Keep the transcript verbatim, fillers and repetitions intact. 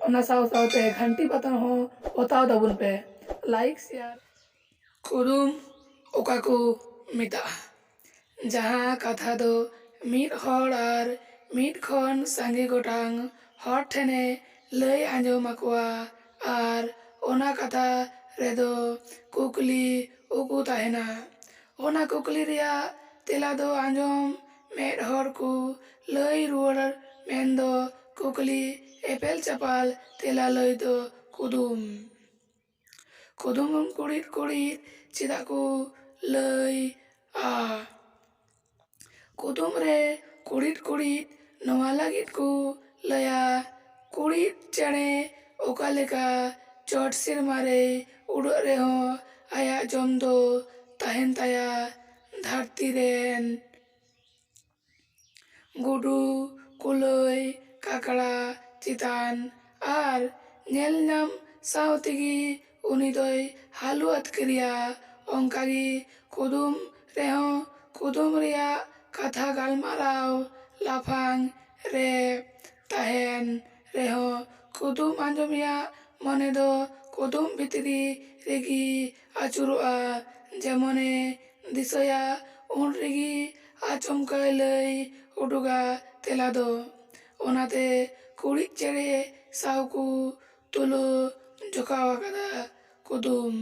ᱚᱱᱟ ᱥᱟᱶ ᱥᱟᱶᱛᱮ ᱜᱷᱟᱱᱴᱤ ᱵᱟᱛᱟᱱ ᱦᱚᱸ ᱚᱛᱟᱣ ᱛᱟᱵᱚᱱ ᱯᱮ᱾ Like, share. ᱠᱩᱫᱩᱢ ᱚᱠᱟ ᱠᱚ ᱢᱮᱛᱟᱜᱼᱟ? ᱡᱟᱦᱟᱸ ᱠᱟᱛᱷᱟ ᱫᱚ ᱢᱤᱫ ᱦᱚᱲ ᱟᱨ ᱢᱤᱫ ᱠᱷᱚᱱ ᱥᱟᱸᱜᱮ ᱜᱚᱴᱟᱝ ᱦᱚᱲ ᱴᱷᱮᱱᱮ ᱞᱟᱹᱭ ᱟᱸᱡᱚᱢ ᱟᱠᱚᱣᱟ ᱟᱨ ᱚᱱᱟ ᱠᱟᱛᱷᱟ ᱨᱮᱫᱚ ᱠᱩᱠᱞᱤ ᱩᱠᱩ ᱛᱟᱦᱮᱱᱟ᱾ ᱚᱱᱟ ᱠᱩᱠᱞᱤ ᱨᱮᱭᱟᱜ ᱛᱮᱞᱟ ᱫᱚ ᱟᱸᱡᱚᱢ ᱢᱮᱫ ᱦᱚᱲ ᱠᱚ ᱞᱟᱹᱭ ᱨᱩᱣᱟᱹᱲ, ᱢᱮᱱᱫᱚ ᱠᱩᱠᱞᱤ ᱮᱯᱮᱞ ᱪᱟᱯᱟᱞ ᱛᱮᱞᱟ ᱞᱟᱹᱭ ᱫᱚ ᱠᱩᱫᱩᱢ᱾ ᱠᱩᱫᱩᱢ ᱠᱩᱲᱤᱫ ᱠᱩᱲᱤᱫ ᱪᱮᱫᱟᱜ ᱠᱚ ᱞᱟᱹᱭᱟ? ᱠᱩᱫᱩᱢ ᱨᱮ ᱠᱩᱲᱤᱫ ᱠᱩᱲᱤᱫ ᱱᱚᱣᱟ ᱞᱟᱹᱜᱤᱫ ᱠᱚ ᱞᱟᱹᱭᱟ, ᱠᱩᱲᱤᱫ ᱪᱮᱬᱮ ᱚᱠᱟ ᱞᱮᱠᱟ ᱪᱚᱴ ᱥᱮᱨᱢᱟ ᱨᱮᱭ ᱩᱰᱟᱹᱜ ᱨᱮᱦᱚᱸ ᱟᱭᱟᱜ ᱡᱚᱢ ᱫᱚ ᱛᱟᱦᱮᱱ ᱛᱟᱭᱟ ᱫᱷᱟᱹᱨᱛᱤ ᱨᱮᱱ ᱜᱩᱰᱩ, ᱠᱩᱞᱟᱹᱭ, ᱠᱟᱠᱲᱟ ᱪᱮᱛᱟᱱ ᱟᱨ ᱧᱮᱞ ᱧᱟᱢ ᱥᱟᱶ ᱛᱮᱜᱮ ᱩᱱᱤ ᱫᱚᱭ ᱦᱟᱹᱞᱩ ᱟᱹᱛᱠᱤᱨᱮᱭᱟ᱾ ᱚᱱᱠᱟᱜᱮ ᱠᱩᱫᱩᱢ ᱨᱮᱦᱚᱸ ᱠᱩᱫᱩᱢ ᱨᱮᱭᱟᱜ ᱠᱟᱛᱷᱟ ᱜᱟᱞᱢᱟᱨᱟᱣ ᱞᱟᱯᱷᱟᱝ ᱨᱮ ᱛᱟᱦᱮᱱ ᱨᱮᱦᱚᱸ ᱠᱩᱫᱩᱢ ᱟᱸᱡᱚᱢᱤᱭᱟᱜ ᱢᱚᱱᱮ ᱫᱚ ᱠᱩᱫᱩᱢ ᱵᱷᱤᱛᱨᱤ ᱨᱮᱜᱮ ᱟᱹᱪᱩᱨᱚᱜᱼᱟ᱾ ᱡᱮᱢᱚᱱᱮ ᱫᱤᱥᱟᱹᱭᱟ ᱩᱱ ᱨᱮᱜᱮ ᱟᱪᱚᱢᱠᱟᱭ ᱞᱟᱹᱭ ᱩᱰᱩᱠᱟ ᱛᱮᱞᱟ ᱫᱚ᱾ ᱚᱱᱟᱛᱮ ᱠᱩᱲᱤᱫ ᱪᱮᱬᱮ ᱥᱟᱶ ᱠᱚ ᱛᱩᱞᱟᱹ ᱡᱚᱠᱷᱟᱣ ᱟᱠᱟᱫᱟ ᱠᱩᱫᱩᱢ᱾